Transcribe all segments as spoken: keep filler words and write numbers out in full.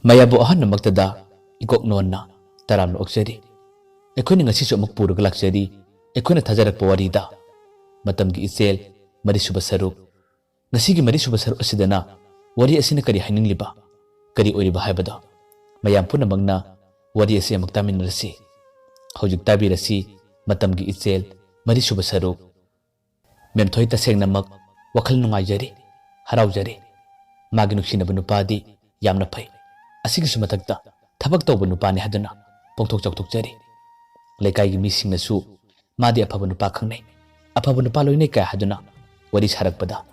ꯃꯌꯥꯝꯕꯨ ꯑꯍꯟꯅꯃꯛꯇꯗ ꯏꯀꯣꯛ ꯅꯣꯟꯅ ꯇꯔꯥꯝꯅ ꯑꯣꯛꯆꯔꯤ꯫ ꯑꯩꯈꯣꯏꯅ ꯉꯁꯤꯁꯨ ꯑꯃꯨꯛ ꯄꯨꯔꯒ ꯂꯥꯛꯆꯔꯤ ꯑꯩꯈꯣꯏꯅ ꯊꯥꯖꯔꯛꯄ ꯋꯥꯔꯤꯗ꯫ ꯃꯇꯝꯒꯤ ꯏꯆꯦꯜ, ꯃꯔꯤꯁꯨꯕ ꯁꯔꯨꯛ꯫ ꯉꯁꯤꯒꯤ ꯃꯔꯤꯁꯨꯕ ꯁꯔꯨꯛ ꯑꯁꯤꯗꯅ ꯋꯥꯔꯤ ꯑꯁꯤꯅ ꯀꯔꯤ ꯍꯥꯏꯅꯤꯡꯂꯤꯕ, ꯀꯔꯤ ꯑꯣꯏꯔꯤꯕ ꯍꯥꯏꯕꯗꯣ ꯃꯌꯥꯝ ꯄꯨꯝꯅꯃꯛꯅ ꯋꯥꯔꯤ ꯑꯁꯤ ꯑꯃꯨꯛ ꯇꯥꯃꯤꯟꯅꯔꯁꯤ꯫ ꯍꯧꯖꯤꯛ ꯇꯥꯕꯤꯔꯁꯤ ꯃꯇꯝꯒꯤ ꯏꯆꯦꯜ, ꯃꯔꯤꯁꯨꯕ ꯁꯔꯨꯛ꯫ ꯃꯦꯝꯊꯣꯏ ꯇꯁꯦꯡꯅꯃꯛ ꯋꯥꯈꯜ ꯅꯨꯡꯉꯥꯏꯖꯔꯤ, ꯍꯔꯥꯎꯖꯔꯤ꯫ ꯃꯥꯒꯤ ꯅꯨꯡꯁꯤꯅꯕ ꯅꯨꯄꯥꯗꯤ ꯌꯥꯝꯅ ꯐꯩ꯫ ꯑꯁꯤꯒꯤꯁꯨ ꯃꯊꯛꯇ ꯊꯕꯛ ꯇꯧꯕ ꯅꯨꯄꯥꯅꯤ ꯍꯥꯏꯗꯨꯅ ꯄꯣꯡꯊꯣꯛ ꯆꯥꯎꯊꯣꯛꯆꯔꯤ꯫ ꯂꯩꯀꯥꯏꯒꯤ ꯃꯤꯁꯤꯡꯅꯁꯨ ꯃꯥꯗꯤ ꯑꯐꯕ ꯅꯨꯄꯥ ꯈꯪꯅꯩ, ꯑꯐꯕ ꯅꯨꯄꯥ ꯂꯣꯏꯅꯩ ꯀꯥꯏ ꯍꯥꯏꯗꯨꯅ ꯋꯥꯔꯤ ꯁꯥꯔꯛꯄꯗ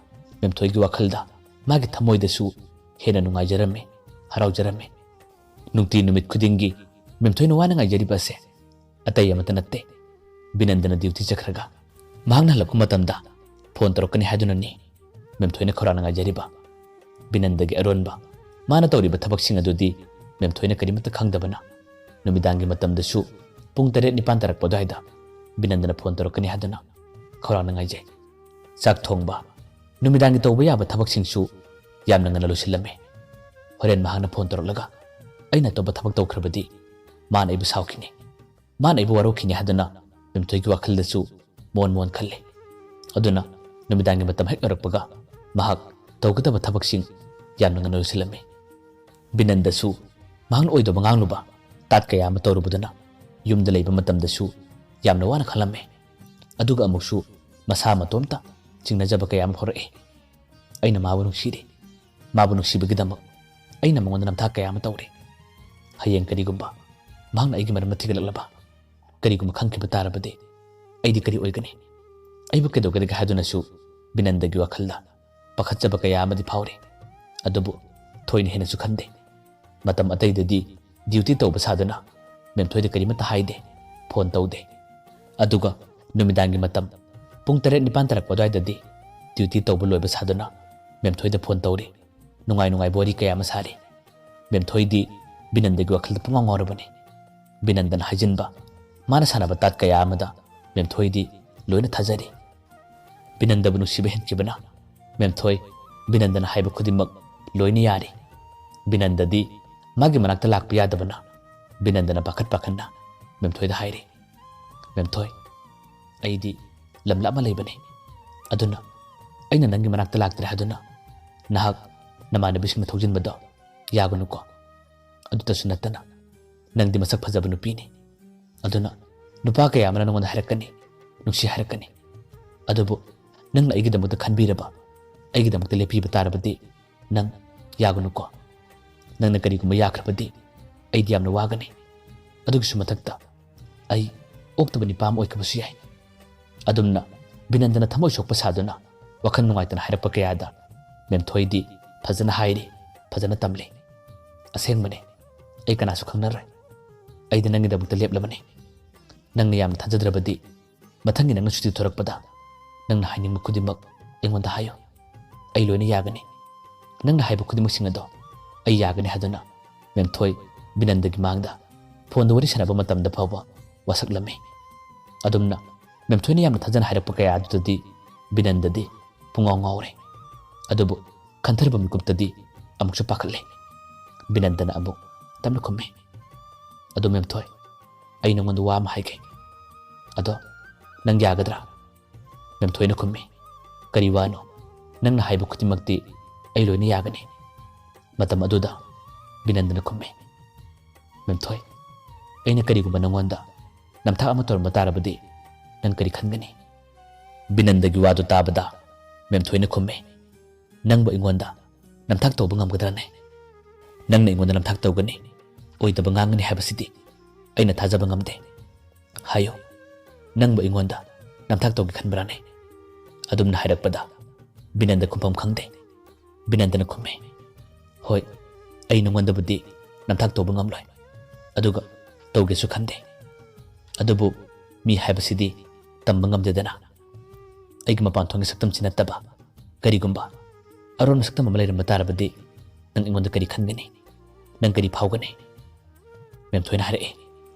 ꯃꯦꯝꯊꯣꯏꯒꯤ ꯋꯥꯈꯜꯗ, ꯃꯥꯒꯤ ꯊꯃꯣꯏꯗꯁꯨ ꯍꯦꯟꯅ ꯅꯨꯡꯉꯥꯏꯖꯔꯝꯃꯤ, ꯍꯔꯥꯎꯖꯔꯝꯃꯤ꯫ ꯅꯨꯡꯇꯤ ꯅꯨꯃꯤꯠ ꯈꯨꯗꯤꯡꯒꯤ ꯃꯦꯝꯊꯣꯏꯅ ꯋꯥꯅ ꯉꯥꯏꯖꯔꯤꯕ ꯑꯁꯦ ꯑꯇꯩ ꯑꯃꯠꯇ ꯅꯠꯇꯦ꯫ ꯕꯤꯅꯟꯗꯅ ꯗ꯭ꯌꯨꯇꯤ ꯆꯠꯈ꯭ꯔꯒ ꯃꯍꯥꯛꯅ ꯍꯜꯂꯛꯄ ꯃꯇꯝꯗ ꯐꯣꯟ ꯇꯧꯔꯛꯀꯅꯤ ꯍꯥꯏꯗꯨꯅꯅꯤ ꯃꯦꯝꯊꯣꯏꯅ ꯈꯧꯔꯥꯡꯅ ꯉꯥꯏꯖꯔꯤꯕ꯫ ꯕꯤꯅꯟꯗꯒꯤ ꯑꯔꯣꯟꯕ ꯃꯥꯅ ꯇꯧꯔꯤꯕ ꯊꯕꯛꯁꯤꯡ ꯑꯗꯨꯗꯤ ꯃꯦꯝꯊꯣꯏꯅ ꯀꯔꯤꯃꯠꯇ ꯈꯪꯗꯕꯅ ꯅꯨꯃꯤꯗꯥꯡꯒꯤ ꯃꯇꯝꯗꯁꯨ ꯄꯨꯡ ꯇꯔꯦꯠ ꯅꯤꯄꯥꯟ ꯇꯥꯔꯛꯄ ꯑꯗꯨꯋꯥꯏꯗ ꯕꯤꯅꯟꯗꯅ ꯐꯣꯟ ꯇꯧꯔꯛꯀꯅꯤ ꯍꯥꯏꯗꯨꯅ ꯈꯧꯔꯥꯡꯅ ꯉꯥꯏꯖꯩ꯫ ꯆꯥꯛ ꯊꯣꯡꯕ, ꯅꯨꯃꯤꯗꯥꯡꯒꯤ ꯇꯧꯕ ꯌꯥꯕ ꯊꯕꯛꯁꯤꯡꯁꯨ ꯌꯥꯝꯅ ꯉꯟꯅ ꯂꯣꯏꯁꯤꯜꯂꯝꯃꯤ꯫ ꯍꯣꯔꯦꯟ ꯃꯍꯥꯛꯅ ꯐꯣꯟ ꯇꯧꯔꯛꯂꯒ ꯑꯩꯅ ꯑꯇꯣꯞꯄ ꯊꯕꯛ ꯇꯧꯈ꯭ꯔꯕꯗꯤ ꯃꯥꯅ ꯑꯩꯕꯨ ꯁꯥꯎꯈꯤꯅꯤ, ꯃꯥꯅ ꯑꯩꯕꯨ ꯋꯥꯔꯧꯈꯤꯅꯤ ꯍꯥꯏꯗꯨꯅ ꯃꯦꯝꯊꯣꯏꯒꯤ ꯋꯥꯈꯜꯗꯁꯨ ꯃꯣꯟ ꯃꯣꯟ ꯈꯜꯂꯤ꯫ ꯑꯗꯨꯅ ꯅꯨꯃꯤꯗꯥꯡꯒꯤ ꯃꯇꯝ ꯍꯦꯛ ꯌꯧꯔꯛꯄꯒ ꯃꯍꯥꯛ ꯇꯧꯒꯗꯕ ꯊꯕꯛꯁꯤꯡ ꯌꯥꯝꯅ ꯉꯟꯅ ꯂꯣꯏꯁꯤꯜꯂꯝꯃꯤ꯫ ꯕꯤꯅꯟꯗꯁꯨ ꯃꯍꯥꯛꯅ ꯑꯣꯏꯗꯕ ꯉꯥꯡꯂꯨꯕ ꯇꯥꯠ ꯀꯌꯥ ꯑꯃ ꯇꯧꯔꯨꯕꯗꯨꯅ ꯌꯨꯝꯗ ꯂꯩꯕ ꯃꯇꯝꯗꯁꯨ ꯌꯥꯝꯅ ꯋꯥꯅ ꯈꯜꯂꯝꯃꯤ꯫ ꯑꯗꯨꯒ ꯑꯃꯨꯛꯁꯨ ꯃꯁꯥ ꯃꯇꯣꯝꯇ ꯆꯤꯡꯅꯖꯕ ꯀꯌꯥ ꯑꯃ ꯐꯥꯎꯔꯛꯏ꯫ ꯑꯩꯅ ꯃꯥꯕꯨ ꯅꯨꯡꯁꯤꯔꯤ꯫ ꯃꯥꯕꯨ ꯅꯨꯡꯁꯤꯕꯒꯤꯗꯃꯛ ꯑꯩꯅ ꯃꯉꯣꯟꯗ ꯅꯝꯊꯥꯛ ꯀꯌꯥ ꯑꯃ ꯇꯧꯔꯤ꯫ ꯍꯌꯦꯡ ꯀꯔꯤꯒꯨꯝꯕ ꯃꯍꯥꯛꯅ ꯑꯩꯒꯤ ꯃꯔꯝꯗ ꯊꯤꯒꯠꯂꯛꯂꯕ, ꯀꯔꯤꯒꯨꯝꯕ ꯈꯪꯈꯤꯕ ꯇꯥꯔꯕꯗꯤ ꯑꯩꯗꯤ ꯀꯔꯤ ꯑꯣꯏꯒꯅꯤ? ꯑꯩꯕꯨ ꯀꯩꯗꯧꯒꯗꯒꯦ ꯍꯥꯏꯗꯨꯅꯁꯨ ꯕꯤꯅꯟꯗꯒꯤ ꯋꯥꯈꯜꯗ ꯄꯥꯈꯠꯆꯕ ꯀꯌꯥ ꯑꯃꯗꯤ ꯐꯥꯎꯔꯤ꯫ ꯑꯗꯨꯕꯨ ꯊꯣꯏꯅ ꯍꯦꯟꯅꯁꯨ ꯈꯟꯗꯦ꯫ ꯃꯇꯝ ꯑꯇꯩꯗꯗꯤ ꯗ꯭ꯌꯨꯇꯤ ꯇꯧꯕ ꯁꯥꯗꯨꯅ ꯃꯦꯝꯊꯣꯏꯗ ꯀꯔꯤꯃꯠꯇ ꯍꯥꯏꯗꯦ, ꯐꯣꯟ ꯇꯧꯗꯦ꯫ ꯑꯗꯨꯒ ꯅꯨꯃꯤꯗꯥꯡꯒꯤ ꯃꯇꯝ ꯄꯨꯡ ꯇꯔꯦꯠ ꯅꯤꯄꯥꯟ ꯇꯥꯔꯛꯄ ꯑꯗꯨꯋꯥꯏꯗꯗꯤ ꯗ꯭ꯌꯨꯇꯤ ꯇꯧꯕ ꯂꯣꯏꯕ ꯁꯥꯗꯨꯅ ꯃꯦꯝꯊꯣꯏꯗ ꯐꯣꯟ ꯇꯧꯔꯤ꯫ ꯅꯨꯡꯉꯥꯏ ꯅꯨꯡꯉꯥꯏꯕ ꯋꯥꯔꯤ ꯀꯌꯥ ꯑꯃ ꯁꯥꯔꯤ꯫ ꯃꯦꯝꯊꯣꯏꯗꯤ ꯕꯤꯅꯟꯗꯒꯤ ꯋꯥꯈꯜꯗ ꯄꯨꯡꯉꯥꯎ ꯉꯥꯎꯔꯕꯅꯤ꯫ ꯕꯤꯅꯟꯗꯅ ꯍꯥꯏꯖꯤꯟꯕ, ꯃꯥꯅ ꯁꯥꯟꯅꯕ ꯇꯥꯠ ꯀꯌꯥ ꯑꯃꯗ ꯃꯦꯝꯊꯣꯏꯗꯤ ꯂꯣꯏꯅ ꯊꯥꯖꯔꯤ꯫ ꯕꯤꯅꯟꯗꯕꯨ ꯅꯨꯡꯁꯤꯕ ꯍꯦꯟꯈꯤꯕꯅ ꯃꯦꯝꯊꯣꯏ ꯕꯤꯅꯟꯗꯅ ꯍꯥꯏꯕ ꯈꯨꯗꯤꯡꯃꯛ ꯂꯣꯏꯅ ꯌꯥꯔꯤ꯫ ꯕꯤꯅꯟꯗꯗꯤ ꯃꯥꯒꯤ ꯃꯅꯥꯛꯇ ꯂꯥꯛꯄ ꯌꯥꯗꯕꯅ ꯕꯤꯅꯟꯗꯅ ꯄꯥꯈꯠ ꯄꯥꯈꯠꯅ ꯃꯦꯝꯊꯣꯏꯗ ꯍꯥꯏꯔꯤ, "ꯃꯦꯝꯊꯣꯏ, ꯑꯩꯗꯤ ꯂꯝ ꯂꯥꯞꯅ ꯂꯩꯕꯅꯤ, ꯑꯗꯨꯅ ꯑꯩꯅ ꯅꯪꯒꯤ ꯃꯅꯥꯛꯇ ꯂꯥꯛꯇ꯭ꯔꯦ ꯍꯥꯏꯗꯨꯅ ꯅꯍꯥꯛ ꯅꯃꯥꯟꯅꯕꯤꯁꯤꯡꯅ ꯊꯧꯖꯤꯟꯕꯗꯣ ꯌꯥꯒꯅꯨꯀꯣ꯫ ꯑꯗꯨꯇꯁꯨ ꯅꯠꯇꯅ ꯅꯪꯗꯤ ꯃꯁꯛ ꯐꯖꯕ ꯅꯨꯄꯤꯅꯤ, ꯑꯗꯨꯅ ꯅꯨꯄꯥ ꯀꯌꯥ ꯑꯃꯅ ꯅꯉꯣꯟꯗ ꯍꯥꯏꯔꯛꯀꯅꯤ, ꯅꯨꯡꯁꯤ ꯍꯥꯏꯔꯛꯀꯅꯤ꯫ ꯑꯗꯨꯕꯨ ꯅꯪꯅ ꯑꯩꯒꯤꯗꯃꯛꯇ ꯈꯟꯕꯤꯔꯕ, ꯑꯩꯒꯤꯗꯃꯛꯇ ꯂꯦꯞꯄꯤꯕ ꯇꯥꯔꯕꯗꯤ ꯅꯪ ꯌꯥꯒꯅꯨꯀꯣ꯫ ꯅꯪꯅ ꯀꯔꯤꯒꯨꯝꯕ ꯌꯥꯈ꯭ꯔꯕꯗꯤ ꯑꯩꯗꯤ ꯌꯥꯝꯅ ꯋꯥꯒꯅꯤ꯫ ꯑꯗꯨꯒꯤꯁꯨ ꯃꯊꯛꯇ ꯑꯩ ꯑꯣꯛꯇꯕ ꯅꯤꯄꯥ ꯑꯃ ꯑꯣꯏꯈꯤꯕꯁꯨ ꯌꯥꯏ"꯫ ꯑꯗꯨꯝꯅ ꯕꯤꯅꯟꯗꯅ ꯊꯃꯣꯏ ꯁꯣꯛꯄ ꯁꯥꯗꯨꯅ ꯋꯥꯈꯜ ꯅꯨꯡꯉꯥꯏꯇꯅ ꯍꯥꯏꯔꯛꯄ ꯀꯌꯥꯗ ꯃꯦꯝꯊꯣꯏꯗꯤ ꯐꯖꯅ ꯍꯥꯏꯔꯤ, ꯐꯖꯅ ꯇꯝꯂꯤ꯫ "ꯑꯁꯦꯡꯕꯅꯤ, ꯑꯩ ꯀꯅꯥꯁꯨ ꯈꯪꯅꯔꯣꯏ꯫ ꯑꯩꯗꯤ ꯅꯪꯒꯤꯗꯃꯛꯇ ꯂꯦꯞꯂꯕꯅꯤ꯫ ꯅꯪꯅ ꯌꯥꯝꯅ ꯊꯥꯖꯗ꯭ꯔꯕꯗꯤ ꯃꯊꯪꯒꯤ ꯅꯪꯅ ꯁꯨꯇꯤ ꯊꯣꯔꯛꯄꯗ ꯅꯪꯅ ꯍꯥꯏꯅꯤꯡꯕ ꯈꯨꯗꯤꯡꯃꯛ ꯑꯩꯉꯣꯟꯗ ꯍꯥꯏꯌꯨ꯫ ꯑꯩ ꯂꯣꯏꯅ ꯌꯥꯒꯅꯤ꯫ ꯅꯪꯅ ꯍꯥꯏꯕ ꯈꯨꯗꯤꯡꯃꯛꯁꯤꯡ ꯑꯗꯣ ꯑꯩ ꯌꯥꯒꯅꯤ" ꯍꯥꯏꯗꯨꯅ ꯃꯦꯝꯊꯣꯏ ꯕꯤꯅꯟꯗꯒꯤ ꯃꯥꯡꯗ ꯐꯣꯟꯗ ꯋꯥꯔꯤ ꯁꯥꯟꯅꯕ ꯃꯇꯝꯗ ꯐꯥꯎꯕ ꯋꯥꯁꯛꯂꯝꯃꯤ꯫ ꯑꯗꯨꯝꯅ ꯃꯦꯝꯊꯣꯏꯅ ꯌꯥꯝꯅ ꯊꯥꯖꯅ ꯍꯥꯏꯔꯛꯄ ꯀꯌꯥ ꯑꯗꯨꯗꯗꯤ ꯕꯤꯅꯟꯗꯗꯤ ꯄꯨꯡꯉꯥꯎ ꯉꯥꯎꯔꯦ꯫ ꯑꯗꯨꯕꯨ ꯈꯟꯊꯔꯕ ꯃꯤꯀꯨꯞꯇꯗꯤ ꯑꯃꯨꯛꯁꯨ ꯄꯥꯈꯠꯂꯦ꯫ ꯕꯤꯅꯟꯗꯅ ꯑꯃꯨꯛ ꯇꯞꯅ ꯈꯨꯝꯃꯤ, "ꯑꯗꯨ ꯃꯦꯝꯊꯣꯏ, ꯑꯩ ꯅꯉꯣꯟꯗ ꯋꯥ ꯑꯃ ꯍꯥꯏꯒꯦ꯫ ꯑꯗꯣ ꯅꯪ ꯌꯥꯒꯗ꯭ꯔꯥ?" ꯃꯦꯝꯊꯣꯏꯅ ꯈꯨꯝꯃꯤ, "ꯀꯔꯤ ꯋꯥꯅꯣ? ꯅꯪꯅ ꯍꯥꯏꯕ ꯈꯨꯗꯤꯡꯃꯛꯇꯤ ꯑꯩ ꯂꯣꯏꯅ ꯌꯥꯒꯅꯤ"꯫ ꯃꯇꯝ ꯑꯗꯨꯗ ꯕꯤꯅꯟꯗꯅ ꯈꯨꯝꯃꯤ, "ꯃꯦꯝꯊꯣꯏ, ꯑꯩꯅ ꯀꯔꯤꯒꯨꯝꯕ ꯅꯉꯣꯟꯗ ꯅꯝꯊꯥꯛ ꯑꯃ ꯇꯧꯔꯝꯕ ꯇꯥꯔꯕꯗꯤ ꯅꯪ ꯀꯔꯤ ꯈꯟꯒꯅꯤ?" ꯕꯤꯅꯟꯗꯒꯤ ꯋꯥꯗꯨ ꯇꯥꯕꯗ ꯃꯦꯝꯊꯣꯏꯅ ꯈꯨꯝꯃꯤ, "ꯅꯪꯕꯨ ꯑꯩꯉꯣꯟꯗ ꯅꯝꯊꯥꯛ ꯇꯧꯕ ꯉꯝꯒꯗ꯭ꯔꯅꯦ? ꯅꯪꯅ ꯑꯩꯉꯣꯟꯗ ꯅꯝꯊꯥꯛ ꯇꯧꯒꯅꯤ, ꯑꯣꯏꯗꯕ ꯉꯥꯡꯒꯅꯤ ꯍꯥꯏꯕꯁꯤꯗꯤ ꯑꯩꯅ ꯊꯥꯖꯕ ꯉꯝꯗꯦ꯫ ꯍꯥꯏꯌꯨ, ꯅꯪꯕꯨ ꯑꯩꯉꯣꯟꯗ ꯅꯝꯊꯥꯛ ꯇꯧꯒꯦ ꯈꯟꯕ꯭ꯔꯥꯅꯦ?" ꯑꯗꯨꯝꯅ ꯍꯥꯏꯔꯛꯄꯗ ꯕꯤꯅꯟꯗ ꯈꯨꯝꯐꯝ ꯈꯪꯗꯦ꯫ ꯕꯤꯅꯟꯗꯅ ꯈꯨꯝꯃꯤ, "ꯍꯣꯏ, ꯑꯩ ꯅꯉꯣꯟꯗꯕꯨꯗꯤ ꯅꯝꯊꯥꯛ ꯇꯧꯕ ꯉꯝꯂꯣꯏ, ꯑꯗꯨꯒ ꯇꯧꯒꯦꯁꯨ ꯈꯟꯗꯦ꯫ ꯑꯗꯨꯕꯨ ꯃꯤ ꯍꯥꯏꯕꯁꯤꯗꯤ ꯇꯝꯕ ꯉꯝꯗꯦꯗꯅ꯫ ꯑꯩꯒꯤ ꯃꯄꯥꯟ ꯊꯣꯡꯒꯤ ꯁꯛꯇꯝꯁꯤ ꯅꯠꯇꯕ ꯀꯔꯤꯒꯨꯝꯕ ꯑꯔꯣꯟꯕ ꯁꯛꯇꯝ ꯑꯃ ꯂꯩꯔꯝꯕ ꯇꯥꯔꯕꯗꯤ ꯅꯪ ꯑꯩꯉꯣꯟꯗ ꯀꯔꯤ ꯈꯟꯒꯅꯤ? ꯅꯪ ꯀꯔꯤ ꯐꯥꯎꯒꯅꯤ?" ꯃꯦꯝꯊꯣꯏꯅ ꯍꯥꯏꯔꯛꯏ,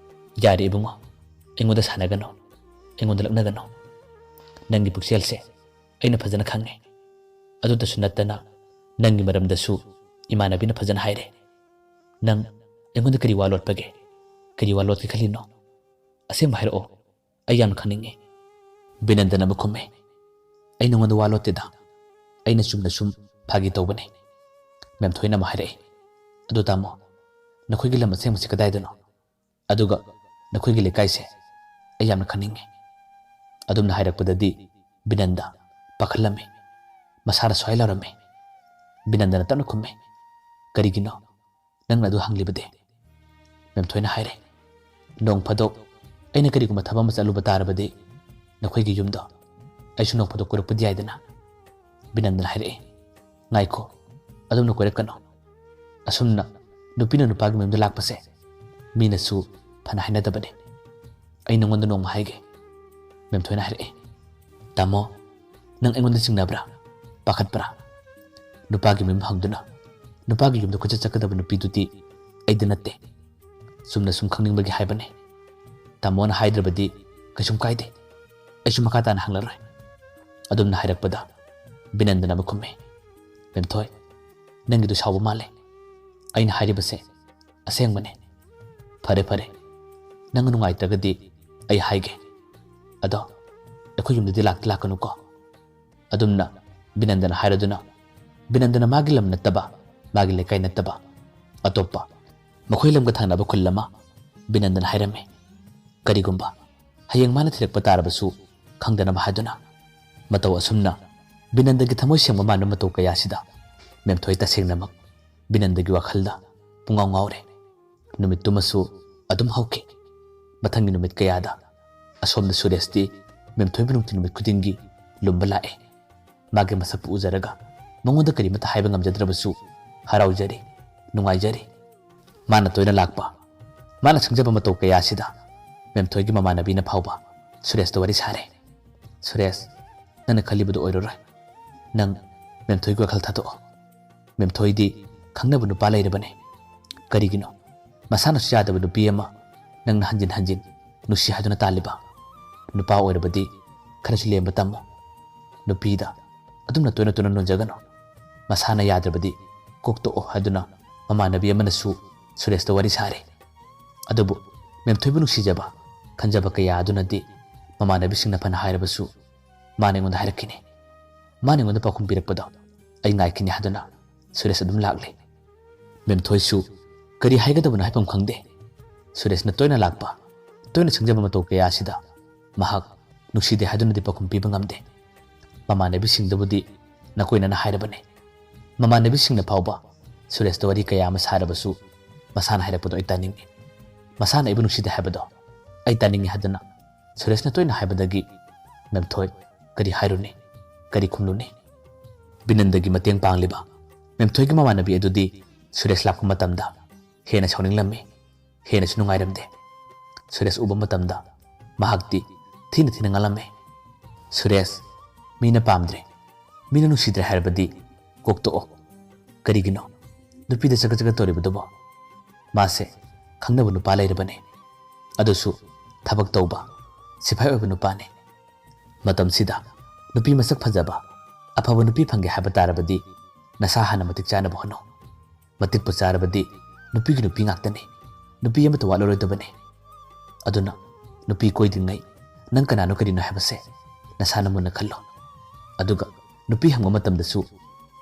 "ꯌꯥꯔꯦ ꯏꯕꯨꯡꯉꯣ, ꯑꯩꯉꯣꯟꯗ ꯁꯥꯟꯅꯒꯅꯨ, ꯑꯩꯉꯣꯟꯗ ꯂꯛꯅꯒꯅꯨ꯫ ꯅꯪꯒꯤ ꯄꯨꯛꯆꯦꯜꯁꯦ ꯑꯩꯅ ꯐꯖꯅ ꯈꯪꯉꯦ꯫ ꯑꯗꯨꯇꯁꯨ ꯅꯠꯇꯅ ꯅꯪꯒꯤ ꯃꯔꯝꯗꯁꯨ ꯏꯃꯥꯟꯅꯕꯤꯅ ꯐꯖꯅ ꯍꯥꯏꯔꯦ꯫ "ꯅꯪ ꯑꯩꯉꯣꯟꯗ ꯀꯔꯤ ꯋꯥ ꯂꯣꯠꯄꯒꯦ? ꯀꯔꯤ ꯋꯥ ꯂꯣꯠꯀꯦ ꯈꯜꯂꯤꯅꯣ? ꯑꯁꯦꯡꯕ ꯍꯥꯏꯔꯛꯑꯣ, ꯑꯩ ꯌꯥꯝꯅ ꯈꯪꯅꯤꯡꯉꯤ꯫" ꯕꯤꯅꯟꯗꯅ ꯑꯃꯨꯛ ꯈꯨꯝꯃꯦ, "ꯑꯩ ꯅꯉꯣꯟꯗ ꯋꯥ ꯂꯣꯠꯇꯦꯗ, ꯑꯩꯅ ꯆꯨꯝꯅ ꯁꯨꯝ ꯐꯥꯒꯤ ꯇꯧꯕꯅꯦ꯫" ꯃꯦꯝꯊꯣꯏꯅ ꯑꯃꯨꯛ ꯍꯥꯏꯔꯛꯑꯦ, "ꯑꯗꯨ ꯇꯥꯃꯣ, ꯅꯈꯣꯏꯒꯤ ꯂꯝ ꯑꯁꯦꯡꯕꯁꯤ ꯀꯗꯥꯏꯗꯅꯣ? ꯑꯗꯨꯒ ꯅꯈꯣꯏꯒꯤ ꯂꯩꯀꯥꯏꯁꯦ ꯑꯩ ꯌꯥꯝꯅ ꯈꯪꯅꯤꯡꯉꯤ꯫" ꯑꯗꯨꯝꯅ ꯍꯥꯏꯔꯛꯄꯗꯗꯤ ꯕꯤꯅꯟꯗ ꯄꯥꯈꯠꯂꯝꯃꯤ, ꯃꯁꯥꯅ ꯁ꯭ꯋꯥꯏ ꯂꯥꯎꯔꯝꯃꯤ꯫ ꯕꯤꯅꯟꯗꯅ ꯇꯞꯅ ꯈꯨꯝꯃꯤ, "ꯀꯔꯤꯒꯤꯅꯣ ꯅꯪꯅ ꯑꯗꯨ ꯍꯪꯂꯤꯕꯗꯤ?" ꯃꯦꯝꯊꯣꯏꯅ ꯍꯥꯏꯔꯦ, "ꯅꯣꯡ ꯐꯥꯗꯣꯛ ꯑꯩꯅ ꯀꯔꯤꯒꯨꯝꯕ ꯊꯕꯛ ꯑꯃ ꯆꯠꯂꯨꯕ ꯇꯥꯔꯕꯗꯤ ꯅꯈꯣꯏꯒꯤ ꯌꯨꯝꯗꯣ ꯑꯩꯁꯨ ꯅꯣꯡ ꯐꯥꯗꯣꯛ ꯀꯣꯏꯔꯛꯄꯗꯤ ꯌꯥꯏꯗꯅ꯫" ꯕꯤꯅꯟꯗꯅ ꯍꯥꯏꯔꯛꯏ, "ꯉꯥꯏꯈꯣ, ꯑꯗꯨꯝꯅ ꯀꯣꯏꯔꯛꯀꯅꯨ꯫ ꯑꯁꯨꯝꯅ ꯅꯨꯄꯤꯅ ꯅꯨꯄꯥꯒꯤ ꯃꯌꯨꯝꯗ ꯂꯥꯛꯄꯁꯦ ꯃꯤꯅꯁꯨ ꯐꯅ ꯍꯥꯏꯅꯗꯕꯅꯤ꯫ ꯑꯩ ꯅꯉꯣꯟꯗ ꯅꯣꯡꯃ ꯍꯥꯏꯒꯦ꯫" ꯃꯦꯝꯊꯣꯏꯅ ꯍꯥꯏꯔꯛꯏ, "ꯇꯥꯃꯣ, ꯅꯪ ꯑꯩꯉꯣꯟꯗ ꯆꯤꯡꯅꯕ꯭ꯔꯥ? ꯄꯥꯈꯠꯄ꯭ꯔꯥ? ꯅꯨꯄꯥꯒꯤ ꯃꯌꯨꯝ ꯍꯪꯗꯨꯅ ꯅꯨꯄꯥꯒꯤ ꯌꯨꯝꯗ ꯀꯣꯏꯆꯠ ꯆꯠꯀꯗꯕ ꯅꯨꯄꯤꯗꯨꯗꯤ ꯑꯩꯗꯤ ꯅꯠꯇꯦ꯫ ꯆꯨꯝꯅ ꯁꯨꯝ ꯈꯪꯅꯤꯡꯕꯒꯤ ꯍꯥꯏꯕꯅꯦ꯫ ꯇꯥꯃꯣꯅ ꯍꯥꯏꯗ꯭ꯔꯕꯗꯤ ꯀꯩꯁꯨꯝ ꯀꯥꯏꯗꯦ꯫ ꯑꯩꯁꯨ ꯃꯈꯥ ꯇꯥꯅ ꯍꯪꯂꯔꯣꯏ꯫" ꯑꯗꯨꯝꯅ ꯍꯥꯏꯔꯛꯄꯗ ꯕꯤꯅꯟꯗꯅ ꯑꯃꯨꯛ ꯈꯨꯝꯃꯤ, "ꯃꯦꯝꯊꯣꯏ, ꯅꯪꯒꯤꯗꯨ ꯁꯥꯎꯕ ꯃꯥꯜꯂꯦ꯫ ꯑꯩꯅ ꯍꯥꯏꯔꯤꯕꯁꯦ ꯑꯁꯦꯡꯕꯅꯦ꯫ ꯐꯔꯦ, ꯐꯔꯦ, ꯅꯪ ꯅꯨꯡꯉꯥꯏꯇ꯭ꯔꯒꯗꯤ ꯑꯩ ꯍꯥꯏꯒꯦ꯫ ꯑꯗꯣ ꯑꯩꯈꯣꯏ ꯌꯨꯝꯗꯗꯤ ꯂꯥꯛꯇꯤ ꯂꯥꯛꯀꯅꯨꯀꯣ꯫" ꯑꯗꯨꯝꯅ ꯕꯤꯅꯟꯗꯅ ꯍꯥꯏꯔꯗꯨꯅ ꯕꯤꯅꯟꯗꯅ ꯃꯥꯒꯤ ꯂꯝ ꯅꯠꯇꯕ, ꯃꯥꯒꯤ ꯂꯩꯀꯥꯏ ꯅꯠꯇꯕ, ꯑꯇꯣꯞꯄ ꯃꯈꯣꯏ ꯂꯝꯒ ꯊꯪꯅꯕ ꯈꯨꯜ ꯑꯃ ꯕꯤꯅꯟꯗꯅ ꯍꯥꯏꯔꯝꯃꯤ꯫ ꯀꯔꯤꯒꯨꯝꯕ ꯍꯌꯦꯡ ꯃꯥꯅ ꯊꯤꯔꯛꯄ ꯇꯥꯔꯕꯁꯨ ꯈꯪꯗꯅꯕ ꯍꯥꯏꯗꯨꯅ꯫ ꯃꯇꯧ ꯑꯁꯨꯝꯅ ꯕꯤꯅꯟꯗꯒꯤ ꯊꯃꯣꯏ ꯁꯦꯡꯕ ꯃꯥꯟꯕ ꯃꯇꯧ ꯀꯌꯥꯁꯤꯗ ꯃꯦꯝꯊꯣꯏ ꯇꯁꯦꯡꯅꯃꯛ ꯕꯤꯅꯟꯗꯒꯤ ꯋꯥꯈꯜꯗ ꯄꯨꯡꯉꯥꯎ ꯉꯥꯎꯔꯦ꯫ ꯅꯨꯃꯤꯠꯇꯨꯃꯁꯨ ꯑꯗꯨꯝ ꯍꯧꯈꯤ꯫ ꯃꯊꯪꯒꯤ ꯅꯨꯃꯤꯠ ꯀꯌꯥꯗ ꯑꯁꯣꯝꯗ ꯁꯨꯔꯦꯁꯇꯤ ꯃꯦꯝꯊꯣꯏꯕꯨ ꯅꯨꯡꯇꯤ ꯅꯨꯃꯤꯠ ꯈꯨꯗꯤꯡꯒꯤ ꯂꯨꯝꯕ ꯂꯥꯛꯑꯦ꯫ ꯃꯥꯒꯤ ꯃꯁꯛꯄꯨ ꯎꯖꯔꯒ ꯃꯉꯣꯟꯗ ꯀꯔꯤꯃꯠꯇ ꯍꯥꯏꯕ ꯉꯝꯖꯗ꯭ꯔꯕꯁꯨ ꯍꯔꯥꯎꯖꯔꯤ, ꯅꯨꯡꯉꯥꯏꯖꯔꯤ꯫ ꯃꯥꯅ ꯇꯣꯏꯅ ꯂꯥꯛꯄ, ꯃꯥꯅ ꯁꯪꯖꯕ ꯃꯇꯧ ꯀꯌꯥ ꯑꯁꯤꯗ ꯃꯦꯝꯊꯣꯏꯒꯤ ꯃꯃꯥꯟꯅꯕꯤꯅ ꯐꯥꯎꯕ ꯁꯨꯔꯦꯁꯇ ꯋꯥꯔꯤ ꯁꯥꯔꯦ꯫ "ꯁꯨꯔꯦꯁ, ꯅꯪꯅ ꯈꯜꯂꯤꯕꯗꯨ ꯑꯣꯏꯔꯔꯣꯏ꯫ ꯅꯪ ꯃꯦꯝꯊꯣꯏꯒꯤ ꯋꯥꯈꯜ ꯊꯥꯗꯣꯛꯑꯣ꯫ ꯃꯦꯝꯊꯣꯏꯗꯤ ꯈꯪꯅꯕ ꯅꯨꯄꯥ ꯂꯩꯔꯕꯅꯦ꯫ ꯀꯔꯤꯒꯤꯅꯣ ꯃꯁꯥꯅꯁꯨ ꯌꯥꯗꯕ ꯅꯨꯄꯤ ꯑꯃ ꯅꯪꯅ ꯍꯟꯖꯤꯟ ꯍꯟꯖꯤꯟ ꯅꯨꯡꯁꯤ ꯍꯥꯏꯗꯨꯅ ꯇꯥꯜꯂꯤꯕ? ꯅꯨꯄꯥ ꯑꯣꯏꯔꯕꯗꯤ ꯈꯔꯁꯨ ꯂꯦꯝꯕ ꯇꯝꯃꯨ꯫ ꯅꯨꯄꯤꯗ ꯑꯗꯨꯝꯅ ꯇꯣꯏꯅ ꯇꯣꯏꯅ ꯅꯣꯟꯖꯒꯅꯨ꯫ ꯃꯁꯥꯅ ꯌꯥꯗ꯭ꯔꯕꯗꯤ ꯀꯣꯛ ꯇꯣꯛꯑꯣ" ꯍꯥꯏꯗꯨꯅ ꯃꯃꯥꯟꯅꯕꯤ ꯑꯃꯅꯁꯨ ꯁꯨꯔꯦꯁꯇ ꯋꯥꯔꯤ ꯁꯥꯔꯦ꯫ ꯑꯗꯨꯕꯨ ꯃꯦꯝꯊꯣꯏꯕꯨ ꯅꯨꯡꯁꯤꯖꯕ, ꯈꯟꯖꯕ ꯀꯌꯥ ꯑꯗꯨꯅꯗꯤ ꯃꯃꯥꯟꯅꯕꯤꯁꯤꯡꯅ ꯐꯅ ꯍꯥꯏꯔꯕꯁꯨ ꯃꯥꯅ ꯑꯩꯉꯣꯟꯗ ꯍꯥꯏꯔꯛꯈꯤꯅꯤ꯫ ꯃꯥꯅ ꯑꯩꯉꯣꯟꯗ ꯄꯥꯎꯈꯨꯝ ꯄꯤꯔꯛꯄꯗꯣ ꯑꯩ ꯉꯥꯏꯈꯤꯅꯤ ꯍꯥꯏꯗꯨꯅ ꯁꯨꯔꯦꯁ ꯑꯗꯨꯝ ꯂꯥꯛꯂꯦ꯫ ꯃꯦꯝꯊꯣꯏꯁꯨ ꯀꯔꯤ ꯍꯥꯏꯒꯗꯕꯅꯣ ꯍꯥꯏꯐꯝ ꯈꯪꯗꯦ꯫ ꯁꯨꯔꯦꯁꯅ ꯇꯣꯏꯅ ꯂꯥꯛꯄ, ꯇꯣꯏꯅ ꯁꯪꯖꯕ ꯃꯇꯧ ꯀꯌꯥ ꯑꯁꯤꯗ ꯃꯍꯥꯛ ꯅꯨꯡꯁꯤꯗꯦ ꯍꯥꯏꯗꯨꯅꯗꯤ ꯄꯥꯎꯈꯨꯝ ꯄꯤꯕ ꯉꯝꯗꯦ꯫ ꯃꯃꯥꯟꯅꯕꯤꯁꯤꯡꯗꯕꯨꯗꯤ ꯅꯀꯣꯏꯅꯅ ꯍꯥꯏꯔꯕꯅꯤ꯫ ꯃꯃꯥꯟꯅꯕꯤꯁꯤꯡꯅ ꯐꯥꯎꯕ ꯁꯨꯔꯦꯁꯇ ꯋꯥꯔꯤ ꯀꯌꯥ ꯑꯃ ꯁꯥꯔꯕꯁꯨ ꯃꯁꯥꯅ ꯍꯥꯏꯔꯛꯄꯗꯣ ꯑꯩ ꯇꯥꯅꯤꯡꯉꯤ꯫ ꯃꯁꯥꯅ ꯑꯩꯕꯨ ꯅꯨꯡꯁꯤꯗꯦ ꯍꯥꯏꯕꯗꯣ ꯑꯩ ꯇꯥꯅꯤꯡꯉꯤ ꯍꯥꯏꯗꯨꯅ ꯁꯨꯔꯦꯁꯅ ꯇꯣꯏꯅ ꯍꯥꯏꯕꯗꯒꯤ ꯃꯦꯝꯊꯣꯏ ꯀꯔꯤ ꯍꯥꯏꯔꯨꯅꯤ, ꯀꯔꯤ ꯈꯨꯝꯂꯨꯅꯤ? ꯕꯤꯅꯟꯗꯒꯤ ꯃꯇꯦꯡ ꯄꯥꯡꯂꯤꯕ ꯃꯦꯝꯊꯣꯏꯒꯤ ꯃꯃꯥꯟꯅꯕꯤ ꯑꯗꯨꯗꯤ ꯁꯨꯔꯦꯁ ꯂꯥꯛꯄ ꯃꯇꯝꯗ ꯍꯦꯟꯅ ꯁꯥꯎꯅꯤꯡꯂꯝꯃꯤ, ꯍꯦꯟꯅꯁꯨ ꯅꯨꯡꯉꯥꯏꯔꯝꯗꯦ꯫ ꯁꯨꯔꯦꯁ ꯎꯕ ꯃꯇꯝꯗ ꯃꯍꯥꯛꯇꯤ ꯊꯤꯅ ꯊꯤꯅ ꯉꯥꯡꯂꯝꯃꯤ꯫ "ꯁꯨꯔꯦꯁ, ꯃꯤꯅ ꯄꯥꯝꯗ꯭ꯔꯦ, ꯃꯤꯅ ꯅꯨꯡꯁꯤꯗ꯭ꯔꯦ ꯍꯥꯏꯔꯕꯗꯤ ꯀꯣꯛꯇꯣꯛꯑꯣ꯫ ꯀꯔꯤꯒꯤꯅꯣ ꯅꯨꯄꯤꯗ ꯆꯒꯠ ꯆꯒꯠ ꯇꯧꯔꯤꯕꯗꯨꯕꯣ? ꯃꯥꯁꯦ ꯈꯪꯅꯕ ꯅꯨꯄꯥ ꯂꯩꯔꯕꯅꯤ, ꯑꯗꯨꯁꯨ ꯊꯕꯛ ꯇꯧꯕ ꯁꯤꯐꯥꯏ ꯑꯣꯏꯕ ꯅꯨꯄꯥꯅꯤ꯫ ꯃꯇꯝꯁꯤꯗ ꯅꯨꯄꯤ ꯃꯁꯛ ꯐꯖꯕ, ꯑꯐꯕ ꯅꯨꯄꯤ ꯐꯪꯒꯦ ꯍꯥꯏꯕ ꯇꯥꯔꯕꯗꯤ ꯅꯁꯥ ꯍꯥꯟꯅ ꯃꯇꯤꯛ ꯆꯥꯅꯕ ꯍꯣꯠꯅꯧ꯫ ꯃꯇꯤꯛꯄꯨ ꯆꯥꯔꯕꯗꯤ ꯅꯨꯄꯤꯒꯤ ꯅꯨꯄꯤ ꯉꯥꯛꯇꯅꯤ, ꯅꯨꯄꯤ ꯑꯃꯠꯇ ꯋꯥꯠꯂꯔꯣꯏꯗꯕꯅꯤ꯫ ꯑꯗꯨꯅ ꯅꯨꯄꯤ ꯀꯣꯏꯗ꯭ꯔꯤꯉꯩ ꯅꯪ ꯀꯅꯥꯅꯣ ꯀꯔꯤꯅꯣ ꯍꯥꯏꯕꯁꯦ ꯅꯁꯥꯅ ꯃꯨꯟꯅ ꯈꯜꯂꯣ꯫ ꯑꯗꯨꯒ ꯅꯨꯄꯤ ꯍꯪꯕ ꯃꯇꯝꯗꯁꯨ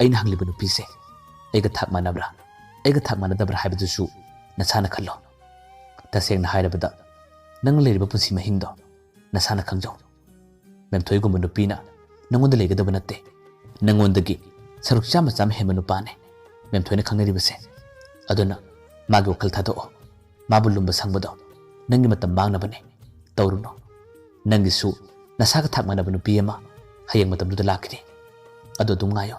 ꯑꯩꯅ ꯍꯪꯂꯤꯕ ꯅꯨꯄꯤꯁꯦ ꯑꯩꯒ ꯊꯥꯛ ꯃꯥꯟꯅꯕ꯭ꯔꯥ, ꯑꯩꯒ ꯊꯥꯛ ꯃꯥꯟꯅꯗꯕ꯭ꯔꯥ ꯍꯥꯏꯕꯗꯨꯁꯨ ꯅꯁꯥꯅ ꯈꯜꯂꯣ꯫ ꯇꯁꯦꯡꯅ ꯍꯥꯏꯔꯕꯗ ꯅꯪ ꯂꯩꯔꯤꯕ ꯄꯨꯟꯁꯤ ꯃꯍꯤꯡꯗꯣ ꯅꯁꯥꯅ ꯈꯪꯖꯧ꯫ ꯃꯦꯝꯊꯣꯏꯒꯨꯝꯕ ꯅꯨꯄꯤꯅ ꯅꯪꯉꯣꯟꯗ ꯂꯩꯒꯗꯕ ꯅꯠꯇꯦ꯫ ꯅꯪꯉꯣꯟꯗꯒꯤ ꯁꯔꯨꯛ ꯆꯥꯝꯃ ꯆꯥꯝꯃ ꯍꯦꯟꯕ ꯅꯨꯄꯥꯅꯦ ꯃꯦꯝꯊꯣꯏꯅ ꯈꯪꯅꯔꯤꯕꯁꯦ꯫ ꯑꯗꯨꯅ ꯃꯥꯒꯤ ꯋꯥꯈꯜ ꯊꯥꯗꯣꯛꯑꯣ꯫ ꯃꯥꯕꯨ ꯂꯨꯝꯕ ꯁꯪꯕꯗꯣ ꯅꯪꯒꯤ ꯃꯇꯝ ꯃꯥꯡꯅꯕꯅꯦ꯫ ꯇꯧꯔꯨꯅꯨ꯫ ꯅꯪꯒꯤꯁꯨ ꯅꯁꯥꯒ ꯊꯥꯛ ꯃꯥꯟꯅꯕ ꯅꯨꯄꯤ ꯑꯃ ꯍꯌꯦꯡ ꯃꯇꯝꯗꯨꯗ ꯂꯥꯛꯈꯤꯅꯤ꯫ ꯑꯗꯨ ꯑꯗꯨꯝ ꯉꯥꯏꯌꯣ꯫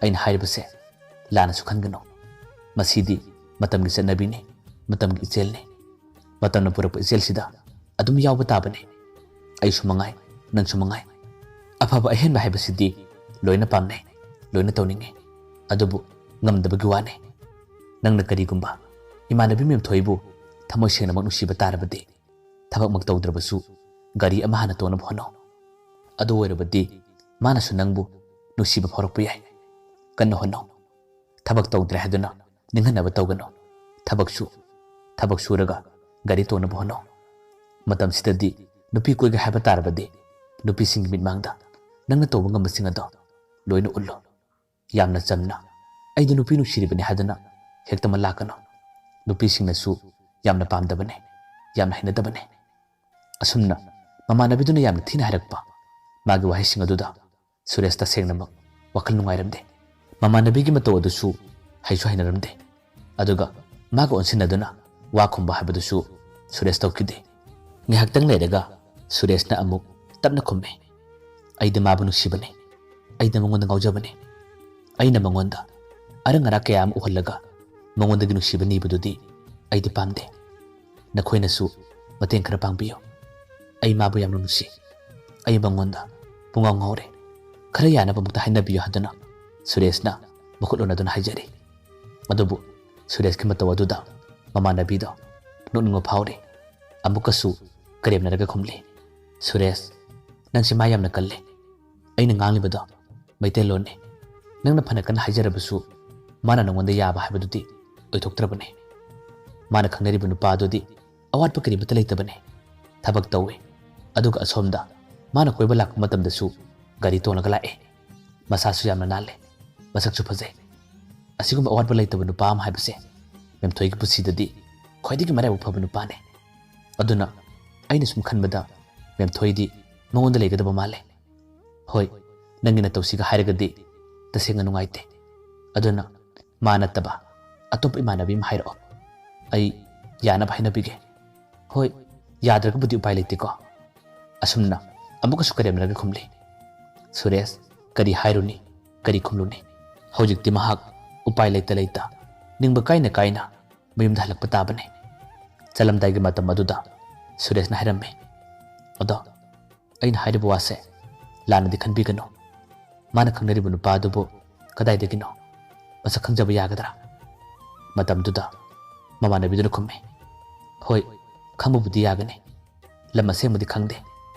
ꯑꯩꯅ ꯍꯥꯏꯔꯤꯕꯁꯦ ꯂꯥꯟꯅꯁꯨ ꯈꯟꯒꯅꯨ꯫ ꯃꯁꯤꯗꯤ ꯃꯇꯝꯒꯤ ꯆꯠꯅꯕꯤꯅꯤ, ꯃꯇꯝꯒꯤ ꯏꯆꯦꯜꯅꯤ꯫ ꯃꯇꯝꯅ ꯄꯨꯔꯛꯄ ꯏꯆꯦꯜꯁꯤꯗ ꯑꯗꯨꯝ ꯌꯥꯎꯕ ꯇꯥꯕꯅꯤ꯫ ꯑꯩꯁꯨ ꯃꯉꯥꯏ, ꯅꯪꯁꯨ ꯃꯉꯥꯏ꯫ ꯑꯐꯕ ꯑꯍꯦꯟꯕ ꯍꯥꯏꯕꯁꯤꯗꯤ ꯂꯣꯏꯅ ꯄꯥꯝꯅꯩ, ꯂꯣꯏꯅ ꯇꯧꯅꯤꯡꯉꯤ꯫ ꯑꯗꯨꯕꯨ ꯉꯝꯗꯕꯒꯤ ꯋꯥꯅꯤ꯫ ꯅꯪꯅ ꯀꯔꯤꯒꯨꯝꯕ ꯏꯃꯥꯟꯅꯕꯤ ꯃꯦꯝꯊꯣꯏꯕꯨ ꯊꯃꯣꯏ ꯁꯦꯡꯅꯃꯛ ꯅꯨꯡꯁꯤꯕ ꯇꯥꯔꯕꯗꯤ, ꯊꯕꯛꯃꯛ ꯇꯧꯗ꯭ꯔꯕꯁꯨ ꯒꯥꯔꯤ ꯑꯃ ꯍꯥꯟꯅ ꯇꯣꯡꯅꯕ ꯍꯣꯠꯅꯧ꯫ ꯑꯗꯨ ꯑꯣꯏꯔꯕꯗꯤ ꯃꯥꯅꯁꯨ ꯅꯪꯕꯨ ꯅꯨꯡꯁꯤꯕ ꯐꯥꯎꯔꯛꯄ ꯌꯥꯏ꯫ ꯀꯟꯅ ꯍꯣꯠꯅꯧ꯫ ꯊꯕꯛ ꯇꯧꯗ꯭ꯔꯦ ꯍꯥꯏꯗꯨꯅ ꯅꯤꯡꯍꯟꯅꯕ ꯇꯧꯒꯅꯨ꯫ ꯊꯕꯛꯁꯨ, ꯊꯕꯛ ꯁꯨꯔꯒ ꯒꯥꯔꯤ ꯇꯣꯡꯅꯕ ꯍꯣꯠꯅꯧ꯫ ꯃꯇꯝꯁꯤꯗꯗꯤ ꯅꯨꯄꯤ ꯀꯣꯏꯒꯦ ꯍꯥꯏꯕ ꯇꯥꯔꯕꯗꯤ ꯅꯨꯄꯤꯁꯤꯡꯒꯤ ꯃꯤꯠꯃꯥꯡꯗ ꯅꯪꯅ ꯇꯧꯕ ꯉꯝꯕꯁꯤꯡ ꯑꯗꯣ ꯂꯣꯏꯅ ꯎꯠꯂꯨ꯫ ꯌꯥꯝꯅ ꯆꯝꯅ "ꯑꯩꯗꯤ ꯅꯨꯄꯤ ꯅꯨꯡꯁꯤꯔꯤꯕꯅꯤ" ꯍꯥꯏꯗꯨꯅ ꯍꯦꯛꯇꯃꯛ ꯂꯥꯛꯀꯅꯨ꯫ ꯅꯨꯄꯤꯁꯤꯡꯅꯁꯨ ꯌꯥꯝꯅ ꯄꯥꯝꯗꯕꯅꯦ, ꯌꯥꯝꯅ ꯍꯩꯅꯗꯕꯅꯦ꯫ ꯑꯁꯨꯝꯅ ꯃꯃꯥꯟꯅꯕꯤꯗꯨꯅ ꯌꯥꯝꯅ ꯊꯤꯅ ꯍꯥꯏꯔꯛꯄ ꯃꯥꯒꯤ ꯋꯥꯍꯩꯁꯤꯡ ꯑꯗꯨꯗ ꯁꯨꯔꯦꯁ ꯇꯁꯦꯡꯅꯃꯛ ꯋꯥꯈꯜ ꯅꯨꯡꯉꯥꯏꯔꯝꯗꯦ꯫ ꯃꯃꯥꯟꯅꯕꯤꯒꯤ ꯃꯇꯧ ꯑꯗꯨꯁꯨ ꯍꯩꯁꯨ ꯍꯩꯅꯔꯝꯗꯦ꯫ ꯑꯗꯨꯒ ꯃꯥꯒ ꯑꯣꯟꯁꯤꯟꯅꯗꯨꯅ ꯋꯥ ꯈꯨꯝꯕ ꯍꯥꯏꯕꯗꯨꯁꯨ ꯁꯨꯔꯦꯁ ꯇꯧꯈꯤꯗꯦ꯫ ꯉꯥꯏꯍꯥꯛꯇꯪ ꯂꯩꯔꯒ ꯁꯨꯔꯦꯁꯅ ꯑꯃꯨꯛ ꯇꯞꯅ ꯈꯨꯝꯃꯤ, "ꯑꯩꯗꯤ ꯃꯥꯕꯨ ꯅꯨꯡꯁꯤꯕꯅꯤ꯫ ꯑꯩꯗꯤ ꯃꯉꯣꯟꯗ ꯉꯥꯎꯖꯕꯅꯤ꯫ ꯑꯩꯅ ꯃꯉꯣꯟꯗ ꯑꯔꯪ ꯑꯔꯥꯛ ꯀꯌꯥ ꯑꯃ ꯎꯍꯜꯂꯒ ꯃꯉꯣꯟꯗꯒꯤ ꯅꯨꯡꯁꯤꯕ ꯅꯤꯕꯗꯨꯗꯤ ꯑꯩꯗꯤ ꯄꯥꯝꯗꯦ꯫ ꯅꯈꯣꯏꯅꯁꯨ ꯃꯇꯦꯡ ꯈꯔ ꯄꯥꯡꯕꯤꯌꯨ꯫ ꯑꯩ ꯃꯥꯕꯨ ꯌꯥꯝꯅ ꯅꯨꯡꯁꯤ꯫ ꯑꯩ ꯃꯉꯣꯟꯗ ꯄꯨꯡꯉꯥꯎ ꯉꯥꯎꯔꯦ꯫ ꯈꯔ ꯌꯥꯅꯕ ꯑꯃꯨꯛꯇ ꯍꯥꯏꯅꯕꯤꯌꯨ" ꯍꯥꯏꯗꯨꯅ ꯁꯨꯔꯦꯁꯅ ꯃꯈꯨꯠ ꯎꯅꯗꯨꯅ ꯍꯥꯏꯖꯔꯤ꯫ ꯑꯗꯨꯕꯨ ꯁꯨꯔꯦꯁꯀꯤ ꯃꯇꯧ ꯑꯗꯨꯗ ꯃꯃꯥꯟꯅꯕꯤꯗꯣ ꯅꯣꯛꯅꯤꯡꯕ ꯐꯥꯎꯔꯤ꯫ ꯑꯃꯨꯛꯀꯁꯨ ꯀꯔꯦꯝꯅꯔꯒ ꯈꯨꯝꯂꯤ, "ꯁꯨꯔꯦꯁ, ꯅꯪꯁꯦ ꯃꯥ ꯌꯥꯝꯅ ꯀꯜꯂꯦ꯫ ꯑꯩꯅ ꯉꯥꯡꯂꯤꯕꯗꯣ ꯃꯩꯇꯩꯂꯣꯟꯅꯤ꯫ ꯅꯪꯅ ꯐꯅ ꯀꯟꯅ ꯍꯥꯏꯖꯔꯕꯁꯨ ꯃꯥꯅ ꯅꯉꯣꯟꯗ ꯌꯥꯕ ꯍꯥꯏꯕꯗꯨꯗꯤ ꯑꯣꯏꯊꯣꯛꯇ꯭ꯔꯕꯅꯤ꯫ ꯃꯥꯅ ꯈꯪꯅꯔꯤꯕ ꯅꯨꯄꯥ ꯑꯗꯨꯗꯤ ꯑꯋꯥꯠꯄ ꯀꯔꯤꯃꯠꯇ ꯂꯩꯇꯕꯅꯤ꯫ ꯊꯕꯛ ꯇꯧꯏ꯫ ꯑꯗꯨꯒ ꯑꯁꯣꯝꯗ ꯃꯥꯅ ꯀꯣꯏꯕ ꯂꯥꯛꯄ ꯃꯇꯝꯗꯁꯨ ꯒꯥꯔꯤ ꯇꯣꯡꯂꯒ ꯂꯥꯛꯑꯦ꯫ ꯃꯁꯥꯁꯨ ꯌꯥꯝꯅ ꯅꯥꯜꯂꯦ꯫ ꯃꯁꯛꯁꯨ ꯐꯖꯩ꯫ ꯑꯁꯤꯒꯨꯝꯕ ꯑꯋꯥꯠꯄ ꯂꯩꯇꯕ ꯅꯨꯄꯥ ꯑꯃ ꯍꯥꯏꯕꯁꯦ ꯃꯦꯝꯊꯣꯏꯒꯤ ꯄꯨꯟꯁꯤꯗꯗꯤ ꯈ꯭ꯋꯥꯏꯗꯒꯤ ꯃꯔꯥꯏꯕꯛ ꯐꯕ ꯅꯨꯄꯥꯅꯤ꯫ ꯑꯗꯨꯅ ꯑꯩꯅ ꯁꯨꯝ ꯈꯟꯕꯗ ꯃꯦꯝꯊꯣꯏꯗꯤ ꯃꯉꯣꯟꯗ ꯂꯩꯒꯗꯕ ꯃꯥꯜꯂꯦ꯫ ꯍꯣꯏ, ꯅꯪꯒꯤ ꯅꯇꯧꯁꯤꯒ ꯍꯥꯏꯔꯒꯗꯤ ꯇꯁꯦꯡꯅ ꯅꯨꯡꯉꯥꯏꯇꯦ꯫ ꯑꯗꯨꯅ ꯃꯥ ꯅꯠꯇꯕ ꯑꯇꯣꯞꯄ ꯏꯃꯥꯟꯅꯕꯤ ꯑꯃ ꯍꯥꯏꯔꯛꯑꯣ꯫ ꯑꯩ ꯌꯥꯅꯕ ꯍꯥꯏꯅꯕꯤꯒꯦ꯫ ꯍꯣꯏ, ꯌꯥꯗ꯭ꯔꯒꯕꯨꯗꯤ ꯎꯄꯥꯏ ꯂꯩꯇꯦꯀꯣ꯫ ꯑꯁꯨꯝꯅ ꯑꯃꯨꯛꯀꯁꯨ ꯀꯔꯦꯝꯅꯔꯒ ꯈꯨꯝꯂꯤ꯫ ꯁꯨꯔꯦꯁ ꯀꯔꯤ ꯍꯥꯏꯔꯨꯅꯤ, ꯀꯔꯤ ꯈꯨꯝꯂꯨꯅꯤ? ꯍꯧꯖꯤꯛꯇꯤ ꯃꯍꯥꯛ ꯎꯄꯥꯏ ꯂꯩꯇ ꯂꯩꯇ, ꯅꯤꯡꯕ ꯀꯥꯏꯅ ꯀꯥꯏꯅ ꯃꯌꯨꯝꯗ ꯍꯜꯂꯛꯄ ꯇꯥꯕꯅꯤ꯫ ꯆꯠꯂꯝꯗꯥꯏꯒꯤ ꯃꯇꯝ ꯑꯗꯨꯗ ꯁꯨꯔꯦꯁꯅ ꯍꯥꯏꯔꯝꯃꯤ, "ꯑꯗꯣ ꯑꯩꯅ ꯍꯥꯏꯔꯤꯕ ꯋꯥꯁꯦ ꯂꯥꯟꯅꯗꯤ ꯈꯟꯕꯤꯒꯅꯨ꯫ ꯃꯥꯅ ꯈꯪꯅꯔꯤꯕ ꯅꯨꯄꯥ ꯑꯗꯨꯕꯨ ꯀꯗꯥꯏꯗꯒꯤꯅꯣ? ꯃꯁꯛ ꯈꯪꯖꯕ ꯌꯥꯒꯗ꯭ꯔꯥ?" ꯃꯇꯝꯗꯨꯗ ꯃꯃꯥꯟꯅꯕꯤꯗꯨꯅ ꯈꯨꯝꯃꯤ, "ꯍꯣꯏ, ꯈꯪꯕꯕꯨꯗꯤ ꯌꯥꯒꯅꯤ꯫ ꯂꯝ ꯑꯁꯦꯡꯕꯗꯤ ꯈꯪꯗꯦ꯫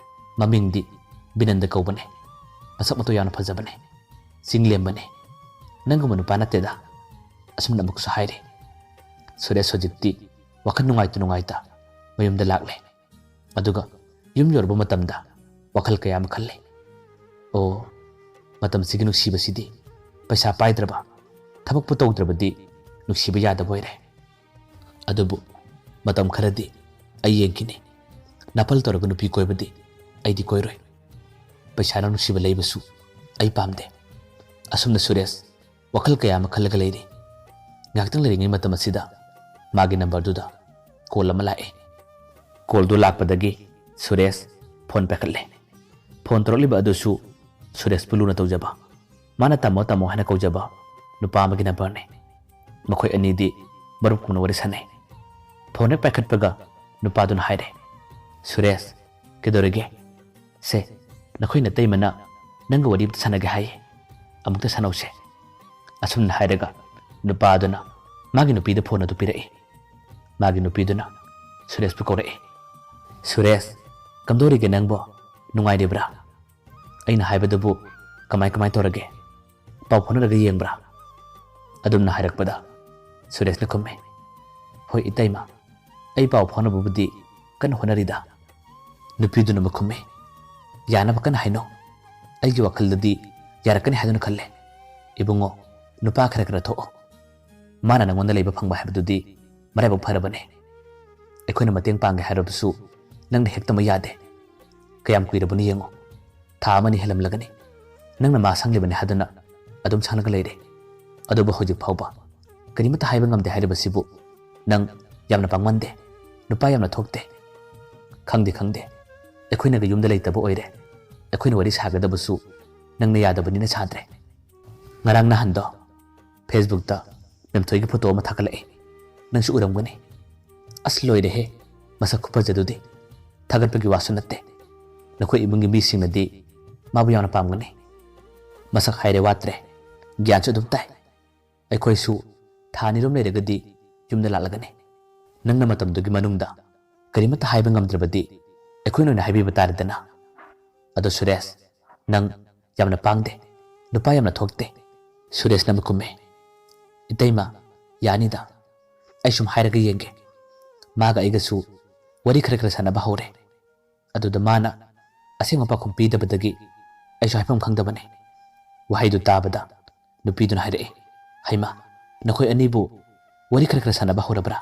ꯃꯃꯤꯡꯗꯤ ꯕꯤꯅꯟꯗ ꯀꯧꯕꯅꯦ꯫ ꯃꯁꯛ ꯃꯇꯧ ꯌꯥꯝꯅ ꯐꯖꯕꯅꯦ꯫ ꯆꯤꯡꯂꯦꯝꯕꯅꯦ꯫ ꯅꯪꯒꯨꯝꯕ ꯅꯨꯄꯥ ꯅꯠꯇꯦꯗ꯫" ꯑꯁꯨꯝꯅ ꯑꯃꯨꯛꯀꯁꯨ ꯍꯥꯏꯔꯤ꯫ ꯁꯨꯔꯦꯁ ꯍꯧꯖꯤꯛꯇꯤ ꯋꯥꯈꯜ ꯅꯨꯡꯉꯥꯏꯇ ꯅꯨꯡꯉꯥꯏꯇ ꯃꯌꯨꯝꯗ ꯂꯥꯛꯂꯦ꯫ ꯑꯗꯨꯒ ꯌꯨꯝ ꯌꯧꯔꯕ ꯃꯇꯝꯗ ꯋꯥꯈꯜ ꯀꯌꯥ ꯑꯃ ꯈꯜꯂꯦ꯫ ꯑꯣ, ꯃꯇꯝꯁꯤꯒꯤ ꯅꯨꯡꯁꯤꯕꯁꯤꯗꯤ ꯄꯩꯁꯥ ꯄꯥꯏꯗ꯭ꯔꯕ, ꯊꯕꯛꯄꯨ ꯇꯧꯗ꯭ꯔꯕꯗꯤ ꯅꯨꯡꯁꯤꯕ ꯌꯥꯗꯕ ꯑꯣꯏꯔꯦ꯫ ꯑꯗꯨꯕꯨ ꯃꯇꯝ ꯈꯔꯗꯤ ꯑꯩ ꯌꯦꯡꯈꯤꯅꯤ꯫ ꯅꯥꯄꯜ ꯇꯧꯔꯒ ꯅꯨꯄꯤ ꯀꯣꯏꯕꯗꯤ ꯑꯩꯗꯤ ꯀꯣꯏꯔꯣꯏ꯫ ꯄꯩꯁꯥꯅ ꯅꯨꯡꯁꯤꯕ ꯂꯩꯕꯁꯨ ꯑꯩ ꯄꯥꯝꯗꯦ꯫ ꯑꯁꯨꯝꯅ ꯁꯨꯔꯦꯁ ꯋꯥꯈꯜ ꯀꯌꯥ ꯑꯃ ꯈꯜꯂꯒ ꯂꯩꯔꯤ꯫ ꯉꯥꯏꯍꯥꯛꯇꯪ ꯂꯩꯔꯤꯉꯩ ꯃꯇꯝ ꯑꯁꯤꯗ ꯃꯥꯒꯤ ꯅꯝꯕꯔꯗꯨꯗ ꯀꯣꯜ ꯑꯃ ꯂꯥꯛꯑꯦ꯫ ꯀꯣꯜꯗꯨ ꯂꯥꯛꯄꯗꯒꯤ ꯁꯨꯔꯦꯁ ꯐꯣꯟ ꯄꯥꯏꯈꯠꯂꯦ꯫ ꯐꯣꯟ ꯇꯧꯔꯛꯂꯤꯕ ꯑꯗꯨꯁꯨ ꯁꯨꯔꯦꯁꯄꯨ ꯂꯨꯅ ꯇꯧꯖꯕ, ꯃꯥꯅ ꯇꯥꯃꯣ ꯇꯥꯃꯣ ꯍꯥꯏꯅ ꯀꯧꯖꯕ ꯅꯨꯄꯥ ꯑꯃꯒꯤ ꯅꯝꯕꯔꯅꯤ꯫ ꯃꯈꯣꯏ ꯑꯅꯤꯗꯤ ꯃꯔꯨꯞꯀꯨꯝꯅ ꯋꯥꯔꯤ ꯁꯥꯟꯅꯩ꯫ ꯐꯣꯟ ꯍꯦꯛ ꯄꯥꯏꯈꯠꯄꯒ ꯅꯨꯄꯥꯗꯨꯅ ꯍꯥꯏꯔꯦ, "ꯁꯨꯔꯦꯁ, ꯀꯩꯗꯧꯔꯒꯦ? ꯁꯦ, ꯅꯈꯣꯏ ꯅꯇꯩꯃꯅ ꯅꯪꯒ ꯋꯥꯔꯤ ꯑꯝꯇ ꯁꯥꯟꯅꯒꯦ ꯍꯥꯏꯌꯦ꯫ ꯑꯃꯨꯛꯇ ꯁꯥꯟꯅꯧꯁꯦ꯫" ꯑꯁꯨꯝꯅ ꯍꯥꯏꯔꯒ ꯅꯨꯄꯥꯗꯨꯅ ꯃꯥꯒꯤ ꯅꯨꯄꯤꯗ ꯐꯣꯟ ꯑꯗꯨ ꯄꯤꯔꯛꯏ꯫ ꯃꯥꯒꯤ ꯅꯨꯄꯤꯗꯨꯅ ꯁꯨꯔꯦꯁꯄꯨ ꯀꯧꯔꯛꯏ꯫ "ꯁꯨꯔꯦꯁ, ꯀꯝꯗꯧꯔꯤꯒꯦ ꯅꯪꯕꯣ? ꯅꯨꯡꯉꯥꯏꯔꯤꯕ꯭ꯔꯥ? ꯑꯩꯅ ꯍꯥꯏꯕꯗꯨꯕꯨ ꯀꯃꯥꯏ ꯀꯃꯥꯏ ꯇꯧꯔꯒꯦ? ꯄꯥꯎ ꯐꯥꯎꯅꯔꯒ ꯌꯦꯡꯕ꯭ꯔꯥ?" ꯑꯗꯨꯝꯅ ꯍꯥꯏꯔꯛꯄꯗ ꯁꯨꯔꯦꯁꯅ ꯈꯨꯝꯃꯤ, "ꯍꯣꯏ ꯏꯇꯩꯃ, ꯑꯩ ꯄꯥꯎ ꯐꯥꯎꯅꯕꯕꯨꯗꯤ ꯀꯟꯅ ꯍꯣꯠꯅꯔꯤꯗ꯫" ꯅꯨꯄꯤꯗꯨꯅ ꯑꯃꯨꯛ ꯈꯨꯝꯃꯤ, "ꯌꯥꯅꯕ ꯀꯟꯅ ꯍꯥꯏꯅꯧ꯫ ꯑꯩꯒꯤ ꯋꯥꯈꯜꯗꯗꯤ ꯌꯥꯔꯛꯀꯅꯤ ꯍꯥꯏꯗꯨꯅ ꯈꯜꯂꯦ꯫ ꯏꯕꯨꯡꯉꯣ, ꯅꯨꯄꯥ ꯈꯔ ꯈꯔ ꯊꯣꯛꯑꯣ꯫ ꯃꯥꯅ ꯅꯪꯉꯣꯟꯗ ꯂꯩꯕ ꯐꯪꯕ ꯍꯥꯏꯕꯗꯨꯗꯤ ꯃꯔꯥꯏꯕꯛ ꯐꯔꯕꯅꯦ꯫ ꯑꯩꯈꯣꯏꯅ ꯃꯇꯦꯡ ꯄꯥꯡꯒꯦ ꯍꯥꯏꯔꯕꯁꯨ ꯅꯪꯅ ꯍꯦꯛꯇꯃꯛ ꯌꯥꯗꯦ꯫ ꯀꯌꯥꯝ ꯀꯨꯏꯔꯕꯅꯣ ꯌꯦꯡꯉꯣ꯫ ꯊꯥ ꯑꯃꯅꯤ ꯍꯦꯜꯂꯝꯂꯒꯅꯤ꯫ ꯅꯪꯅ ꯃꯥ ꯁꯪꯂꯤꯕꯅꯤ ꯍꯥꯏꯗꯨꯅ ꯑꯗꯨꯝ ꯁꯪꯂꯒ ꯂꯩꯔꯦ꯫ ꯑꯗꯨꯕꯨ ꯍꯧꯖꯤꯛ ꯐꯥꯎꯕ ꯀꯔꯤꯃꯠꯇ ꯍꯥꯏꯕ ꯉꯝꯗꯦ ꯍꯥꯏꯔꯤꯕꯁꯤꯕꯨ ꯅꯪ ꯌꯥꯝꯅ ꯄꯥꯡꯃꯟꯗꯦ꯫ ꯅꯨꯄꯥ ꯌꯥꯝꯅ ꯊꯣꯛꯇꯦ꯫ ꯈꯪꯗꯦ, ꯈꯪꯗꯦ꯫ ꯑꯩꯈꯣꯏꯅꯒ ꯌꯨꯝꯗ ꯂꯩꯇꯕ ꯑꯣꯏꯔꯦ꯫ ꯑꯩꯈꯣꯏꯅ ꯋꯥꯔꯤ ꯁꯥꯒꯗꯕꯁꯨ ꯅꯪꯅ ꯌꯥꯗꯕꯅꯤꯅ ꯁꯥꯗ꯭ꯔꯦ꯫ ꯉꯔꯥꯡ ꯅꯍꯥꯟꯗꯣ Facebookꯇ ꯃꯦꯝꯊꯣꯏꯒꯤ ꯐꯣꯇꯣ ꯑꯃ ꯊꯥꯒꯠꯂꯛꯑꯦ꯫ ꯅꯪꯁꯨ ꯎꯔꯝꯒꯅꯤ꯫ ꯑꯁ, ꯂꯣꯏꯔꯦꯍꯦ, ꯃꯁꯛ ꯈꯨꯐꯖꯗꯨꯗꯤ꯫ ꯊꯥꯒꯠꯄꯒꯤ ꯋꯥꯁꯨ ꯅꯠꯇꯦ꯫ ꯅꯈꯣꯏ ꯏꯃꯨꯡꯒꯤ ꯃꯤꯁꯤꯡꯅꯗꯤ ꯃꯥꯕꯨ ꯌꯥꯝꯅ ꯄꯥꯝꯒꯅꯤ꯫ ꯃꯁꯛ ꯍꯥꯏꯔꯦ ꯋꯥꯠꯇ꯭ꯔꯦ꯫ ꯒ꯭ꯌꯥꯟꯁꯨ ꯑꯗꯨꯝ ꯇꯥꯏ꯫ ꯑꯩꯈꯣꯏꯁꯨ ꯊꯥ ꯑꯅꯤꯔꯣꯝ ꯂꯩꯔꯒꯗꯤ ꯌꯨꯝꯗ ꯂꯥꯛꯂꯒꯅꯤ꯫ ꯅꯪꯅ ꯃꯇꯝꯗꯨꯒꯤ ꯃꯅꯨꯡꯗ ꯀꯔꯤꯃꯠꯇ ꯍꯥꯏꯕ ꯉꯝꯗ꯭ꯔꯕꯗꯤ ꯑꯩꯈꯣꯏꯅ ꯑꯣꯏꯅ ꯍꯥꯏꯕꯤꯕ ꯇꯥꯔꯦꯗꯅ꯫" "ꯑꯗꯣ ꯁꯨꯔꯦꯁ, ꯅꯪ ꯌꯥꯝꯅ ꯄꯥꯡꯗꯦ, ꯅꯨꯄꯥ ꯌꯥꯝꯅ ꯊꯣꯛꯇꯦ꯫" ꯁꯨꯔꯦꯁꯅ ꯑꯃꯨꯛ ꯈꯨꯝꯃꯦ, "ꯏꯇꯩꯃ, ꯌꯥꯅꯤꯗ꯫ ꯑꯩ ꯁꯨꯝ ꯍꯥꯏꯔꯒ ꯌꯦꯡꯒꯦ꯫ ꯃꯥꯒ ꯑꯩꯒꯁꯨ ꯋꯥꯔꯤ ꯈꯔ ꯈꯔ ꯁꯥꯟꯅꯕ ꯍꯧꯔꯦ꯫ ꯑꯗꯨꯗ ꯃꯥꯅ ꯑꯁꯦꯡꯕ ꯄꯥꯎꯈꯨꯝ ꯄꯤꯗꯕꯗꯒꯤ ꯑꯩꯁꯨ ꯍꯥꯏꯐꯝ ꯈꯪꯗꯕꯅꯤ꯫ ꯋꯥꯍꯩꯗꯨ ꯇꯥꯕꯗ ꯅꯨꯄꯤꯗꯨꯅ ꯍꯥꯏꯔꯛꯏ, "ꯍꯩꯃꯥ, ꯅꯈꯣꯏ ꯑꯅꯤꯕꯨ ꯋꯥꯔꯤ ꯈꯔ ꯈꯔ ꯁꯥꯟꯅꯕ ꯍꯧꯔꯕ꯭ꯔꯥ?"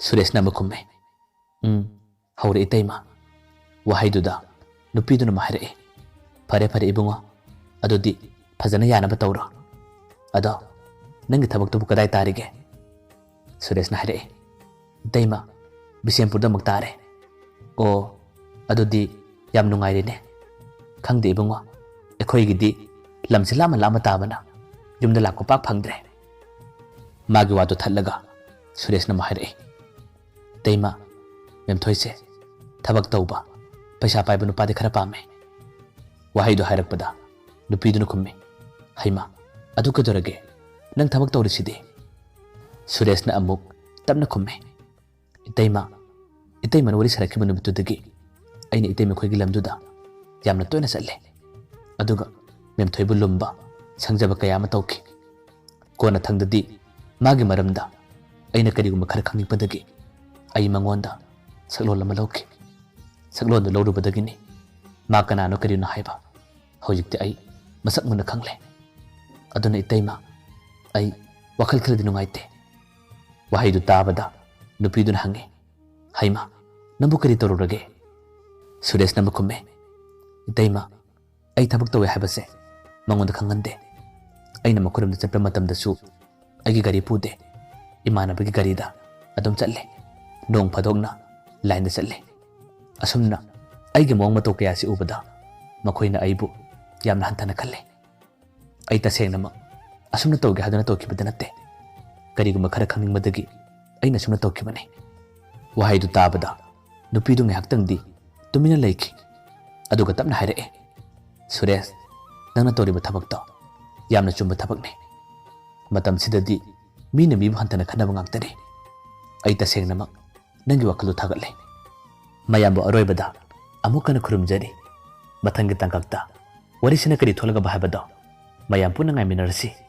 ꯁꯨꯔꯦꯁꯅ ꯑꯃꯨꯛ ꯈꯨꯝꯃꯦ, "ꯎꯝ, ꯍꯧꯔꯦ ꯏꯇꯩꯃ꯫" ꯋꯥꯍꯩꯗꯨꯗ ꯅꯨꯄꯤꯗꯨꯅ ꯑꯃꯨꯛ ꯍꯥꯏꯔꯛꯏ, "ꯐꯔꯦ ꯐꯔꯦ ꯏꯕꯨꯡꯉꯣ, ꯑꯗꯨꯗꯤ ꯐꯖꯅ ꯌꯥꯅꯕ ꯇꯧꯔꯣ꯫ ꯑꯗꯣ ꯅꯪꯒꯤ ꯊꯕꯛꯇꯨꯕꯨ ꯀꯗꯥꯏ ꯇꯥꯔꯤꯒꯦ?" ꯁꯨꯔꯦꯁꯅ ꯍꯥꯏꯔꯛꯏ, "ꯏꯇꯩꯃ, ꯕꯤꯁꯦꯝꯄꯨꯔꯗ ꯑꯃꯨꯛ ꯇꯥꯔꯦ꯫" "ꯑꯣ, ꯑꯗꯨꯗꯤ ꯌꯥꯝ ꯅꯨꯡꯉꯥꯏꯔꯦꯅꯦ꯫" "ꯈꯪꯗꯦ ꯏꯕꯨꯡꯉꯣ, ꯑꯩꯈꯣꯏꯒꯤꯗꯤ ꯂꯝꯁꯤ ꯂꯥꯞꯅ ꯂꯥꯞꯅ ꯇꯥꯕꯅ ꯌꯨꯝꯗ ꯂꯥꯛꯄ ꯄꯥꯛ ꯐꯪꯗ꯭ꯔꯦ꯫" ꯃꯥꯒꯤ ꯋꯥꯗꯨ ꯊꯠꯂꯒ ꯁꯨꯔꯦꯁꯅ ꯑꯃꯨꯛ ꯍꯥꯏꯔꯛꯏ, "ꯏꯇꯩꯃ, ꯃꯦꯝꯊꯣꯏꯁꯦ ꯊꯕꯛ ꯇꯧꯕ, ꯄꯩꯁꯥ ꯄꯥꯏꯕ ꯅꯨꯄꯥꯗꯤ ꯈꯔ ꯄꯥꯝꯃꯦ꯫" ꯋꯥꯍꯩꯗꯨ ꯍꯥꯏꯔꯛꯄꯗ ꯅꯨꯄꯤꯗꯨꯅ ꯈꯨꯝꯃꯤ, "ꯍꯩꯃꯥ, ꯑꯗꯨ ꯀꯩꯗꯧꯔꯒꯦ? ꯅꯪ ꯊꯕꯛ ꯇꯧꯔꯤꯁꯤꯗꯤ?" ꯁꯨꯔꯦꯁꯅ ꯑꯃꯨꯛ ꯇꯞꯅ ꯈꯨꯝꯃꯤ, "ꯏꯇꯩꯃ, ꯏꯇꯩꯃꯅ ꯋꯥꯔꯤ ꯁꯥꯔꯛꯈꯤꯕ ꯅꯨꯃꯤꯠꯇꯨꯗꯒꯤ ꯑꯩꯅ ꯏꯇꯩꯃ ꯈꯣꯏꯒꯤ ꯂꯝꯗꯨꯗ ꯌꯥꯝꯅ ꯇꯣꯏꯅ ꯆꯠꯂꯦ꯫ ꯑꯗꯨꯒ ꯃꯦꯝꯊꯣꯏꯕꯨ ꯂꯨꯝꯕ, ꯁꯪꯖꯕ ꯀꯌꯥ ꯑꯃ ꯇꯧꯈꯤ꯫ ꯀꯣꯟꯅꯊꯪꯗꯗꯤ ꯃꯥꯒꯤ ꯃꯔꯝꯗ ꯑꯩꯅ ꯀꯔꯤꯒꯨꯝꯕ ꯈꯔ ꯈꯪꯅꯤꯡꯕꯗꯒꯤ ꯑꯩ ꯃꯉꯣꯟꯗ ꯁꯛꯂꯣꯟ ꯑꯃ ꯂꯧꯈꯤ꯫ ꯁꯛꯂꯣꯟꯗꯨ ꯂꯧꯔꯨꯕꯗꯒꯤꯅꯤ ꯃꯥ ꯀꯅꯥꯅꯣ ꯀꯔꯤꯅꯣ ꯍꯥꯏꯕ ꯍꯧꯖꯤꯛꯇꯤ ꯑꯩ ꯃꯁꯛ ꯃꯨꯟꯅ ꯈꯪꯂꯦ꯫ ꯑꯗꯨꯅ ꯏꯇꯩꯃ, ꯑꯩ ꯋꯥꯈꯜ ꯈꯔꯗꯤ ꯅꯨꯡꯉꯥꯏꯇꯦ꯫" ꯋꯥꯍꯩꯗꯨ ꯇꯥꯕꯗ ꯅꯨꯄꯤꯗꯨꯅ ꯍꯪꯉꯤ, "ꯍꯩꯃꯥ, ꯅꯪꯕꯨ ꯀꯔꯤ ꯇꯧꯔꯨꯔꯒꯦ?" ꯁꯨꯔꯦꯁꯅ ꯑꯃꯨꯛ ꯈꯨꯝꯃꯦ, "ꯏꯇꯩꯃ, ꯑꯩ ꯊꯕꯛ ꯇꯧꯋꯦ ꯍꯥꯏꯕꯁꯦ ꯃꯉꯣꯟꯗ ꯈꯪꯍꯟꯗꯦ꯫ ꯑꯩꯅ ꯃꯈꯣꯏꯔꯣꯝꯗ ꯆꯠꯄ ꯃꯇꯝꯗꯁꯨ ꯑꯩꯒꯤ ꯒꯥꯔꯤ ꯄꯨꯗꯦ, ꯏꯃꯥꯟꯅꯕꯒꯤ ꯒꯥꯔꯤꯗ ꯑꯗꯨꯝ ꯆꯠꯂꯦ꯫ ꯅꯣꯡ ꯐꯥꯗꯣꯛꯅ ꯂꯥꯏꯟꯗ ꯆꯠꯂꯦ꯫ ꯑꯁꯨꯝꯅ ꯑꯩꯒꯤ ꯃꯑꯣꯡ ꯃꯇꯧ ꯀꯌꯥꯁꯤ ꯎꯕꯗ ꯃꯈꯣꯏꯅ ꯑꯩꯕꯨ ꯌꯥꯝꯅ ꯍꯟꯊꯅ ꯈꯜꯂꯦ꯫ ꯑꯩ ꯇꯁꯦꯡꯅꯃꯛ ꯑꯁꯨꯝꯅ ꯇꯧꯒꯦ ꯍꯥꯏꯗꯨꯅ ꯇꯧꯈꯤꯕꯗꯤ ꯅꯠꯇꯦ꯫ ꯀꯔꯤꯒꯨꯝꯕ ꯈꯔ ꯈꯪꯅꯤꯡꯕꯗꯒꯤ ꯑꯩꯅ ꯑꯁꯨꯝꯅ ꯇꯧꯈꯤꯕꯅꯤ꯫" ꯋꯥꯍꯩꯗꯨ ꯇꯥꯕꯗ ꯅꯨꯄꯤꯗꯨ ꯉꯥꯏꯍꯥꯛꯇꯪꯗꯤ ꯇꯨꯃꯤꯟꯅ ꯂꯩꯈꯤ꯫ ꯑꯗꯨꯒ ꯇꯞꯅ ꯍꯥꯏꯔꯛꯑꯦ, "ꯁꯨꯔꯦꯁ, ꯅꯪꯅ ꯇꯧꯔꯤꯕ ꯊꯕꯛꯇꯣ ꯌꯥꯝꯅ ꯆꯨꯝꯕ ꯊꯕꯛꯅꯤ꯫ ꯃꯇꯝꯁꯤꯗꯗꯤ ꯃꯤꯅ ꯃꯤꯕꯨ ꯍꯟꯊꯅ ꯈꯟꯅꯕ ꯉꯥꯛꯇꯅꯤ꯫ ꯑꯩ ꯇꯁꯦꯡꯅꯃꯛ ꯅꯪꯒꯤ ꯋꯥꯈꯜꯗꯨ ꯊꯥꯒꯠꯂꯦ꯫ ꯃꯌꯥꯝꯕꯨ ꯑꯔꯣꯏꯕꯗ ꯑꯃꯨꯛ ꯍꯟꯅ ꯈꯨꯔꯨꯝꯖꯔꯤ꯫ ꯃꯊꯪꯒꯤ ꯇꯥꯡꯀꯛꯇ ꯋꯥꯔꯤꯁꯤꯅ ꯀꯔꯤ ꯊꯣꯛꯂꯒꯕ ꯍꯥꯏꯕꯗꯣ ꯃꯌꯥꯝ ꯄꯨꯟꯅ ꯉꯥꯏꯃꯤꯟꯅꯔꯁꯤ꯫"